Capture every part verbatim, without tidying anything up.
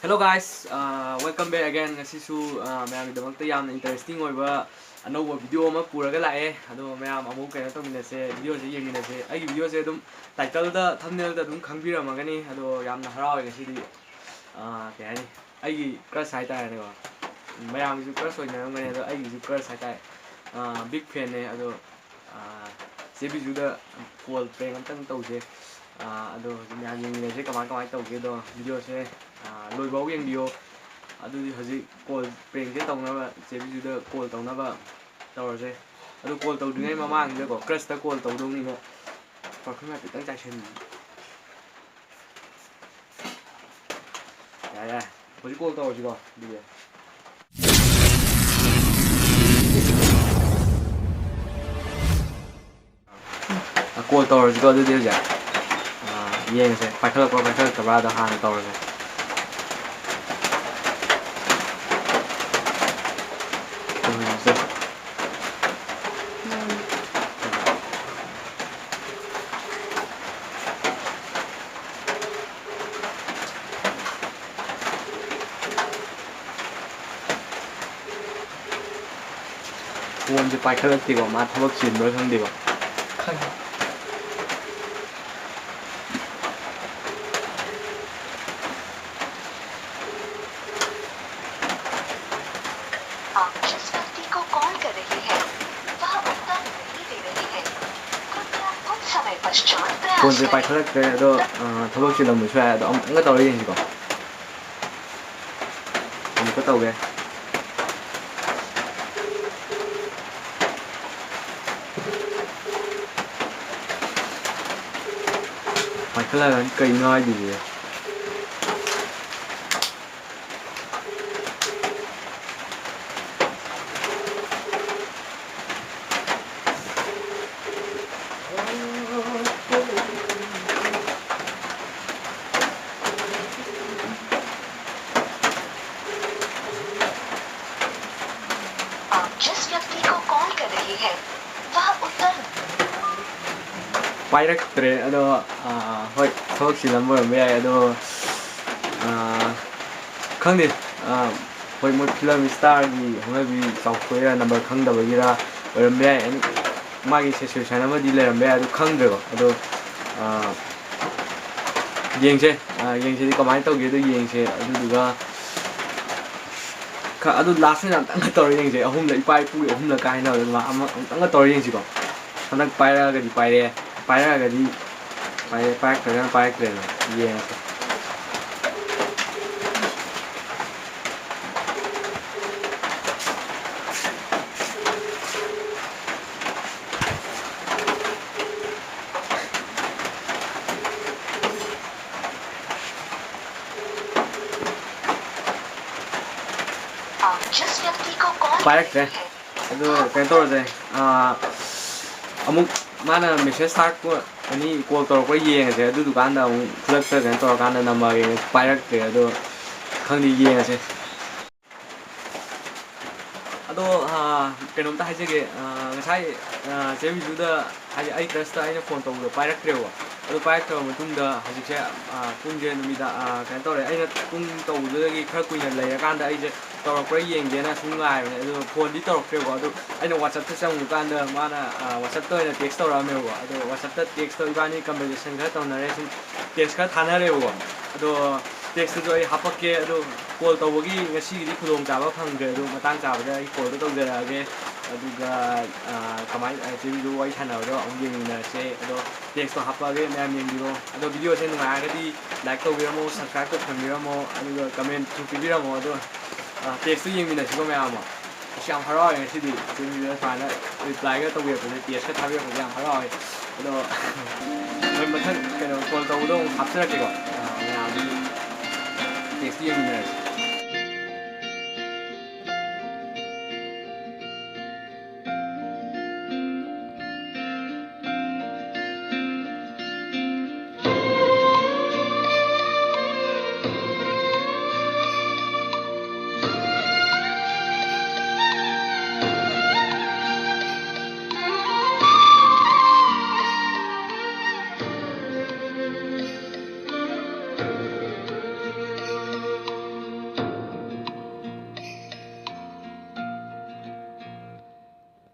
Hello guys, uh, welcome back again. ꯉꯁꯤꯁꯨ uh, ꯃꯌꯥꯝꯒꯤꯗꯃꯛꯇ ꯌꯥꯝꯅ interesting ꯑꯣꯏꯕ ꯑꯅꯧꯕ video ꯑꯃ ꯄꯨꯔꯒ ꯂꯥꯛꯑꯦ꯫ ꯑꯗꯣ ꯃꯌꯥꯝ ꯑꯃꯨꯛ ꯀꯩꯅꯣ ꯇꯧꯃꯤꯟꯅꯁꯦ, videoꯁꯦ ꯌꯦꯡꯃꯤꯟꯅꯁꯦ꯫ ꯑꯩꯒꯤ videoꯁꯦ ꯑꯗꯨꯝ titleꯗ, thumbnailꯗ ꯑꯗꯨꯝ ꯈꯪꯕꯤꯔꯝꯃꯒꯅꯤ꯫ ꯑꯗꯣ ꯌꯥꯝꯅ ꯍꯔꯥꯎꯋꯦ ꯉꯁꯤꯗꯤ꯫ Uh, ꯀꯩ ꯍꯥꯏꯅꯤ, ꯑꯩꯒꯤ crush ꯍꯥꯏꯇꯥꯔꯦꯅꯦꯀꯣ꯫ ꯃꯌꯥꯝꯒꯤꯁꯨ crush ꯑꯣꯏꯅꯔꯝꯒꯅꯤ, ꯑꯗꯣ ꯑꯩꯒꯤꯁꯨ crush ꯍꯥꯏꯇꯥꯔꯦ꯫ Uh, big fanꯅꯦ꯫ ꯑꯗꯣ ꯑꯥ, ꯆꯦ ꯕꯤꯖꯨꯗ call prank ꯑꯝꯇꯪ ꯇꯧꯁꯦ꯫ ꯑꯥ, ꯑꯗꯣ ꯍꯧꯖꯤꯛ ꯃꯌꯥꯝ ꯌꯦꯡꯃꯤꯟꯅꯁꯦ ꯀꯃꯥꯏ ꯀꯃꯥꯏ ꯇꯧꯒꯦꯗꯣ꯫ Videoꯁꯦ ꯑꯥ, ꯂꯣꯏꯐꯥꯎ ꯌꯦꯡꯕꯤꯌꯣ꯫ ꯑꯗꯨꯗꯤ ꯍꯧꯖꯤꯛ call prankꯁꯦ ꯇꯧꯅꯕ, ꯆꯦ ꯕꯤꯖꯨꯗ call ꯇꯧꯅꯕ ꯇꯧꯔꯁꯦ꯫ ꯑꯗꯨ call ꯇꯧꯗ꯭ꯔꯤꯉꯩ ꯃꯃꯥꯡꯁꯤꯗꯀꯣ, crushꯇ call ꯇꯧꯗꯧꯅꯤꯅ perfume ꯍꯥꯏꯐꯦꯠꯇꯪ ꯆꯥꯏꯁꯤꯟ꯫ ꯌꯥꯔꯦ, ꯌꯥꯔꯦ꯫ ꯍꯧꯖꯤꯛ call ꯇꯧꯔꯁꯤꯀꯣ, ꯑꯗꯨꯗꯤ꯫ ꯑ, call ꯇꯧꯔꯁꯤꯀꯣ, ꯑꯗꯨꯗꯤ ꯍꯧꯖꯤꯛ꯫ ꯑ, ꯌꯦꯡꯉꯁꯦ, ꯄꯥꯏꯈꯠꯂꯛꯄ꯭ꯔꯥ ꯄꯥꯏꯈꯠꯂꯛꯇꯕ꯭ꯔꯥꯗꯣ ꯍꯥꯟꯅ ꯇꯧꯔꯁꯦ꯫ ꯇꯧꯔꯁꯦ꯫ Phoneꯁꯦ ꯄꯥꯏꯈꯠꯂꯛꯇꯦꯀꯣ, ꯃꯥ ꯊꯕꯛ ꯆꯤꯟꯕ꯭ꯔꯥ ꯈꯪꯗꯦꯀꯣ꯫ ꯈꯪꯗꯦ꯫ आप जिस व्यक्ति को कॉल कर रहे हैं, वह उत्तर नहीं दे रहे हैं। कृपया कुछ समय पश्चात प्रयास Phoneꯁꯦ करें। ꯄꯥꯏꯈꯠꯂꯛꯇ꯭ꯔꯦ꯫ ꯑꯗꯣ ꯑ, ꯊꯕꯛ ꯆꯤꯜꯂꯝꯕꯁꯨ ꯌꯥꯏ꯫ ꯑꯗꯣ ꯑꯃꯨꯛꯇꯪꯒ ꯇꯧꯔ ꯌꯦꯡꯁꯤꯀꯣ꯫ ꯑꯃꯨꯛꯀ ꯇꯧꯒꯦ꯫ ꯄꯥꯏꯈꯠꯂꯛꯑꯒ ꯀꯩꯅꯣ ꯍꯥꯏꯗꯨꯕꯨ? आप जिस व्यक्ति को कॉल कर रहे हैं, वह उत्तर ꯄꯥꯏꯔꯛꯇ꯭ꯔꯦ꯫ ꯑꯗꯣ ꯑꯥ, ꯍꯣꯏ, ꯊꯕꯛ ꯆꯤꯜꯂꯝꯕ ꯑꯣꯏꯔꯝꯕ ꯌꯥꯏ꯫ ꯑꯗꯣ ꯑꯥ, ꯈꯪꯗꯦ꯫ ꯑ, ꯍꯣꯏ, ꯃꯣꯏ ꯐꯤꯂꯝ ꯁ꯭ꯇꯥꯔꯒꯤ ꯍꯧꯅꯕꯤ ꯆꯥꯎꯊꯣꯛꯏꯔꯥ, ꯅꯝꯕꯔ ꯈꯪꯗꯕꯒꯤꯔꯥ ꯑꯣꯏꯔꯝꯕ ꯌꯥꯏ꯫ ꯑꯗꯨ ꯃꯥꯒꯤ ꯁꯤꯆꯨꯋꯦꯁꯟ ꯑꯃꯗꯤ ꯂꯩꯔꯝꯕ ꯌꯥꯏ, ꯑꯗꯨ ꯈꯪꯗ꯭ꯔꯦꯀꯣ꯫ ꯑꯗꯣ, ꯑ, ꯌꯦꯡꯁꯦ꯫ ꯑ, ꯌꯦꯡꯁꯦꯗꯤ ꯀꯃꯥꯏꯅ ꯇꯧꯒꯦꯗꯣ ꯌꯦꯡꯁꯦ꯫ ꯑꯗꯨꯗꯨꯒ ꯈ-, ꯑꯗꯨ ꯂꯥꯁ ꯑꯣꯏꯅ ꯑꯝꯇꯪꯒ ꯇꯧꯔ ꯌꯦꯡꯁꯦ꯫ ꯑꯍꯨꯝꯂꯛ, ꯏꯄꯥ ꯏꯄꯨꯒꯤ ꯑꯍꯨꯝꯂꯛꯀ ꯍꯥꯏꯅꯕꯗꯣ, ꯑꯗꯨꯃꯥꯏꯅ ꯑꯃ ꯑꯃꯨꯛꯇꯪꯒ ꯇꯧꯔ ꯌꯦꯡꯁꯤꯀꯣ꯫ ꯍꯟꯗꯛ ꯄꯥꯏꯔꯛꯑꯒꯗꯤ ꯄꯥꯏꯔꯛꯑꯦ, ꯄꯥꯏꯔꯛꯑꯒꯗꯤ ꯄꯥꯏꯔꯛꯑꯦ, ꯄꯥꯏꯔꯛꯇ꯭ꯔꯒꯅ ꯄꯥꯏꯔꯛꯇ꯭ꯔꯦꯅ ꯌꯦꯡꯉꯁꯦ꯫ आप जिस व्यक्ति को कॉल पायलट कर रहे हैं। ꯑꯗꯨ ꯀꯩꯅꯣ ꯇꯧꯔꯁꯦ, ꯑꯥ, ꯑꯃꯨꯛ ꯃꯥꯅ ꯃꯦꯁꯦꯖ ꯊꯥꯔꯛꯄ, ꯑꯅꯤ ꯀꯣꯜ ꯇꯧꯔꯛꯄ ꯌꯦꯡꯉꯁꯦ꯫ ꯑꯗꯨꯗꯨꯀꯥꯟꯗ ꯑꯃꯨꯛ ꯈꯨꯗꯛꯇ ꯀꯩꯅꯣ ꯇꯧꯔꯀꯥꯟꯗ ꯅꯝꯃꯒꯦ꯫ ꯄꯥꯏꯔꯛꯇ꯭ꯔꯦ꯫ ꯑꯗꯣ ꯈꯪꯗꯦ, ꯌꯦꯡꯉꯁꯦ꯫ ꯑꯗꯣ, ꯑꯥ, ꯀꯩꯅꯣꯝꯇ ꯍꯥꯏꯖꯒꯦ꯫ ꯑꯥ, ꯉꯁꯥꯏ, ꯑꯥ, ꯆꯦ ꯕꯤꯖꯨꯗ, ꯍꯥꯏꯗꯤ ꯑꯩ ꯀ꯭ꯔꯁꯇ ꯑꯩꯅ ꯐꯣꯟ ꯇꯧꯕꯗꯣ ꯄꯥꯏꯔꯛꯇ꯭ꯔꯦꯕ꯫ ꯑꯗꯨ ꯄꯥꯏꯔꯛꯇ꯭ꯔꯕ ꯃꯇꯨꯡꯗ ꯍꯧꯖꯤꯛꯁꯦ, ꯑꯥ, ꯄꯨꯡꯁꯦ ꯅꯨꯃꯤꯗꯥꯡ, ꯑꯥ, ꯀꯩꯅꯣ ꯇꯧꯔꯦ, ꯑꯩꯅ ꯄꯨꯡ ꯇꯧꯕꯗꯨꯗꯒꯤ ꯈꯔ ꯀꯨꯏꯅ ꯂꯩꯔꯀꯥꯟꯗ ꯑꯩꯁꯦ ꯇꯧꯔꯛꯄ꯭ꯔꯥ ꯌꯦꯡꯒꯦꯅ ꯁꯨꯝ ꯉꯥꯏꯕꯅꯦ꯫ ꯑꯗꯨ ꯐꯣꯟꯗꯤ ꯇꯧꯔꯛꯇ꯭ꯔꯦꯕꯀꯣ꯫ ꯑꯗꯨ ꯑꯩꯅ WhatsApp-ꯇ ꯆꯪꯉꯨꯀꯥꯟꯗ ꯃꯥꯅ, ꯑꯥ, WhatsApp-ꯇ ꯑꯣꯏꯅ ꯇꯦꯛꯁ ꯇꯧꯔꯛꯑꯝꯃꯦꯕꯀꯣ꯫ ꯑꯗꯣ WhatsApp-ꯇ ꯇꯦꯛꯁꯇꯣ ꯏꯕꯥꯅꯤ ꯀꯟꯚꯔꯖꯦꯁꯟ ꯈꯔ ꯇꯧꯅꯔꯦ, ꯁꯨꯝ ꯇꯦꯛꯁ ꯈꯔ ꯊꯥꯅꯔꯦꯕꯀꯣ꯫ ꯑꯗꯣ ꯇꯦꯛꯁꯇꯨꯁꯨ ꯑꯩ ꯍꯥꯞꯄꯛꯀꯦ꯫ ꯑꯗꯣ ꯀꯣꯜ ꯇꯧꯕꯒꯤ ꯉꯁꯤꯒꯤꯗꯤ ꯈꯨꯗꯣꯡꯆꯥꯕ ꯐꯪꯗ꯭ꯔꯦ꯫ ꯑꯗꯨ ꯃꯇꯥꯡ ꯆꯥꯕꯗ ꯑꯩ ꯀꯣꯜꯗꯣ ꯇꯧꯖꯔꯛꯑꯒꯦ꯫ ꯑꯗꯨꯒ, ꯑꯥ, ꯀꯃꯥꯏꯅ, ꯑꯥ, ꯆꯦ ꯕꯤꯖꯨ ꯋꯥꯔꯤ ꯁꯥꯟꯅꯕꯗꯣ ꯑꯃꯨꯛ ꯌꯦꯡꯃꯤꯟꯅꯔꯁꯦ꯫ ꯑꯗꯣ ꯇꯦꯛꯁꯇꯣ ꯍꯥꯞꯄꯛꯑꯒꯦ, ꯃꯌꯥꯝ ꯌꯦꯡꯕꯤꯔꯣ꯫ ꯑꯗꯣ ꯚꯤꯗꯤꯑꯣꯁꯦ ꯅꯨꯡꯉꯥꯏꯔꯒꯗꯤ ꯂꯥꯏꯛ ꯇꯧꯕꯤꯔꯝꯃꯣ, ꯁꯕꯁꯀ꯭ꯔꯥꯏꯕ ꯇꯧꯁꯟꯕꯤꯔꯝꯃꯣ, ꯑꯗꯨꯒ ꯀꯃꯦꯟꯁꯨ ꯄꯤꯕꯤꯔꯝꯃꯣ꯫ ꯑꯗꯣ, ꯑ, ꯇꯦꯛꯁꯇꯨ ꯌꯦꯡꯃꯤꯟꯅꯁꯤꯀꯣ ꯃꯌꯥꯝ ꯑꯃ꯫ ꯑꯁ, ꯌꯥꯝ ꯍꯔꯥꯎꯋꯦ ꯉꯁꯤꯗꯤ, ꯆꯦ ꯕꯤꯖꯨꯅ ꯁꯨꯃꯥꯏꯅ ꯔꯤꯄ꯭ꯂꯥꯏꯒ ꯇꯧꯕꯤꯔꯛꯄꯁꯦ, ꯇꯦꯛꯁꯀ ꯊꯥꯕꯤꯔꯛꯄꯁꯦ ꯌꯥꯝ ꯍꯔꯥꯎꯋꯦ꯫ ꯑꯗꯣ ꯍꯣꯏ, ꯃꯊꯪ ꯀꯩꯅꯣ ꯀꯣꯜ ꯇꯧꯕꯗꯣ ꯑꯃꯨꯛ ꯍꯥꯞꯆꯔꯛꯀꯦꯀꯣ꯫ ꯑ, ꯃꯌꯥꯝ ꯑꯗꯨꯗꯤ ꯇꯦꯛꯁꯇꯨ ꯌꯦꯡꯃꯤꯟꯅꯔꯁꯤ꯫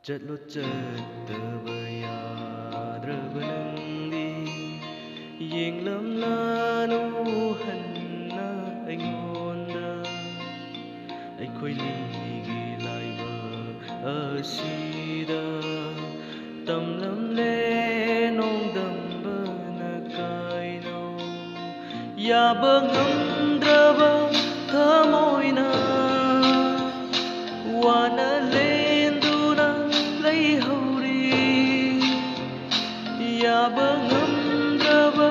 ꯆꯠꯂꯣ ꯆꯠꯇꯕ ꯌꯥꯗ꯭ꯔꯕ ꯅꯪꯗꯤ, ꯌꯦꯡꯂꯝꯂꯥꯅꯨ ꯍꯟꯅ ꯑꯩꯉꯣꯟꯗ꯫ ꯑꯩꯈꯣꯏꯅꯤꯒꯤ ꯂꯥꯏꯕꯛ ꯑꯁꯤꯗ ꯇꯝꯂꯝꯂꯦ ꯅꯣꯡꯗꯝꯕꯅ ꯀꯥꯏꯅꯧ꯫ ꯌꯥꯕ ꯉꯝꯗ꯭ꯔꯕ ꯊꯃꯣꯏꯅ ꯋꯥꯅ ꯂꯦꯟꯗꯨꯅ ꯂꯩꯍꯧꯔꯤ꯫ ꯌꯥꯕ ꯉꯝꯗ꯭ꯔꯕ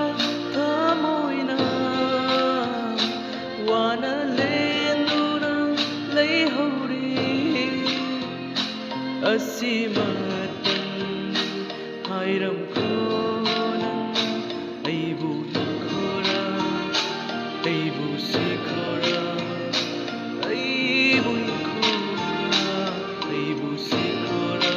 ꯊꯃꯣꯏꯅ ꯋꯥꯅ ꯂꯦꯟꯗꯨꯅ ꯂꯩꯍꯧꯔꯤ꯫ ꯑꯁꯤꯃꯇꯪ ꯍꯥꯏꯔꯝꯈꯣ ꯅꯪ, ꯑꯩꯕꯨ ꯏꯟꯈꯣꯔꯥ, ꯑꯩꯕꯨ ꯁꯤꯈꯣꯔꯥ, ꯑꯩꯕꯨ ꯏꯟꯈꯣꯔꯥ, ꯑꯩꯕꯨ ꯁꯤꯈꯣꯔꯥ꯫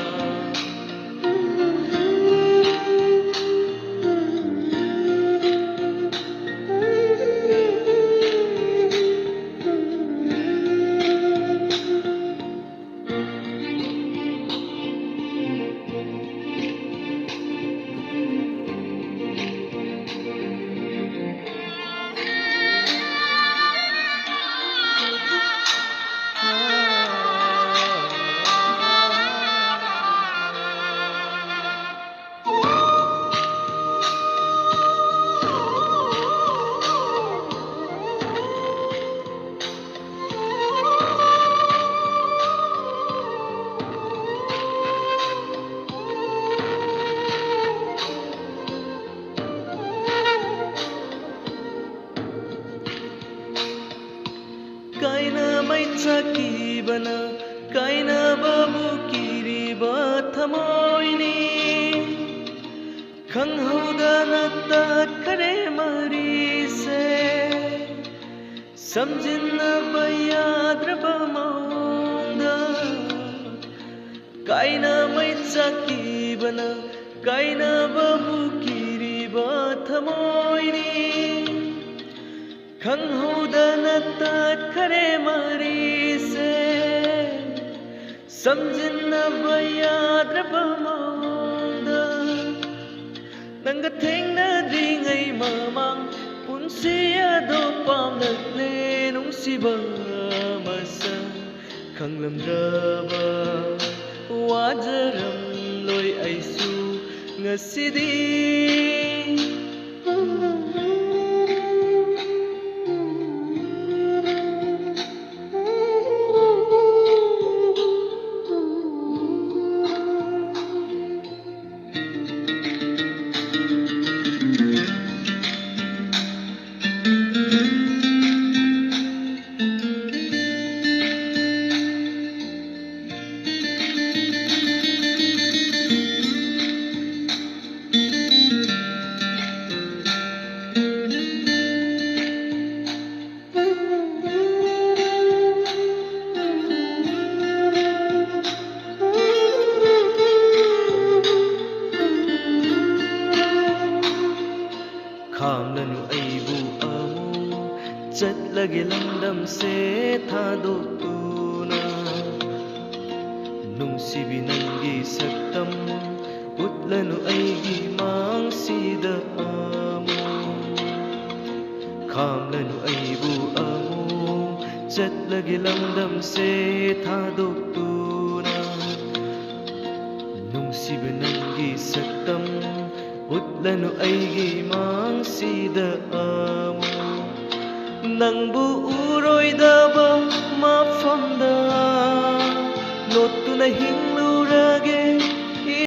ꯀꯥꯏꯅ ꯃꯩꯆꯥꯛ ꯀꯤꯕꯅ ꯀꯥꯏꯅꯕꯕꯨ ꯀꯤꯔꯤꯕ ꯊꯃꯣꯏꯅꯤ꯫ ꯈꯪꯍꯧꯗꯅ ꯇꯠꯈꯔꯦ ꯃꯔꯤꯁꯦ, ꯁꯝꯖꯤꯟꯅꯕ ꯌꯥꯗ꯭ꯔꯕ ꯃꯑꯣꯡꯗ꯫ ꯀꯥꯏꯅ ꯃꯩꯆꯥꯛ ꯀꯤꯕꯅ ꯀꯥꯏꯅꯕꯕꯨ ꯀꯤꯔꯤꯕ ꯊꯃꯣꯏꯅꯤ꯫ ꯈꯪꯍꯧꯗꯅ ꯇꯠꯈꯔꯦ ꯃꯔꯤꯁꯦ, ꯁꯝꯖꯤꯟꯅꯕ ꯌꯥꯗ꯭ꯔꯕ ꯃꯑꯣꯡꯗ ꯅꯪꯒ ꯊꯦꯡꯅꯗ꯭ꯔꯤꯉꯩ ꯃꯃꯥꯡ ꯄꯨꯟꯁꯤ ꯑꯗꯣ ꯄꯥꯝꯂꯛꯂꯦ ꯅꯨꯡꯁꯤꯕ ꯃꯁꯛ ꯈꯪꯂꯝꯗ꯭ꯔꯕ ꯋꯥꯖꯔꯝꯂꯣꯏ ꯑꯩꯁꯨ ꯉꯁꯤꯗꯤ꯫ ꯈꯥꯝꯂꯅꯨ ꯑꯩꯕꯨ ꯑꯃꯨꯛ ꯆꯠꯂꯒꯦ ꯂꯝꯗꯝꯁꯦ ꯊꯥꯗꯣꯛꯇꯨꯅ꯫ ꯅꯨꯡꯁꯤꯕꯤ ꯅꯪꯒꯤ ꯁꯛꯇꯝ ꯎꯠꯂꯅꯨ ꯑꯩꯒꯤ ꯃꯥꯡꯁꯤꯗ ꯑꯃꯨꯛ꯫ ꯈꯥꯝꯂꯅꯨ ꯑꯩꯕꯨ ꯑꯃꯨꯛ ꯆꯠꯂꯒꯦ ꯂꯝꯗꯝꯁꯦ ꯊꯥꯗꯣꯛꯇꯨꯅ꯫ ꯅꯨꯡꯁꯤꯕ ꯅꯪꯒꯤ ꯁꯛꯇꯝ ꯎꯠꯂꯅꯨ ꯑꯩꯒꯤ ꯃꯥꯡꯁꯤꯗ ꯑꯃꯨꯛ꯫ ꯅꯪꯕꯨ ꯎꯔꯣꯏꯗꯕ ꯃꯐꯝꯗ ꯂꯣꯠꯇꯨꯅ ꯍꯤꯡ